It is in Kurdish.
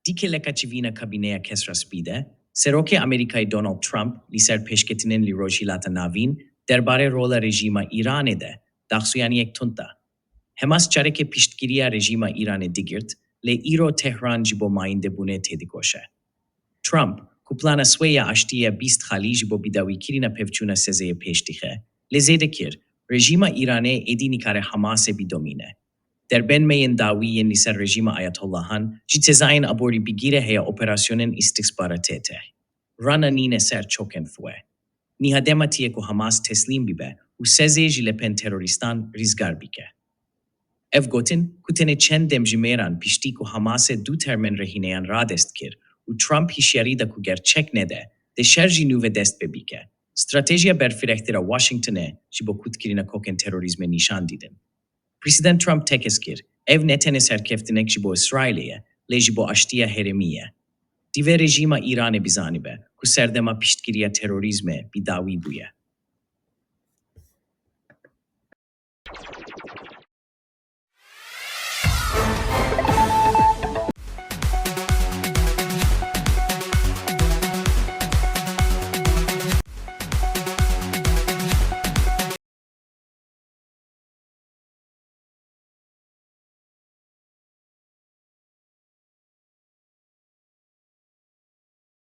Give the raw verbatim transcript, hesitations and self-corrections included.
Di kêleka çivîna kabîneya Kesra Spî de, Serokê Amerîkayê Donald Trump li ser pêşketinên li Rojhilata Navîn derbarê rola rejîma Îranê de daxuyaniyek tund da. Hemas carekê piştgiriya rejîma Îranê digirt, lê îro Tehran ji bo mayîndebûnê têdikoşe. Trump, ku plana swê ya aştî ya bîst xalî ji bo bidawîkirina pevçûna sezeyê pêş dixe, lê zêde kir, rejîma Îranê êdî nikare Hamasê bidomîne. Derbên me yên dawî yên li ser rejîma Ayatollahan ji cezayên aborî bigire heya operasyonên îstixbaratê te rana nîne ser çokên xwe. Niha dema tiye ku Hamas teslîm bibe û sezê ji lepên terorîstan rîzgar bike. Ev gotin, ku tenê çend dem ji mêran piştî ku Hamasê du termên rehîneyan radest kir û Trump hişyarî da ku ger çek nede, dê şer jî nû ve dest pê bike, stratejiya berfirehtir a Washingtonê ji bo kutkirina kokên terorîzmê nîşan didin. Prezîdent Trump tekez kir, ev ne tenê serkeftinek ji bo Îsraîlê ye, lê ji bo aştiya herêmî ye. Divê rejîma Îranê bizanibe ku serdema piştgiriya terorîzmê bi dawî bûye.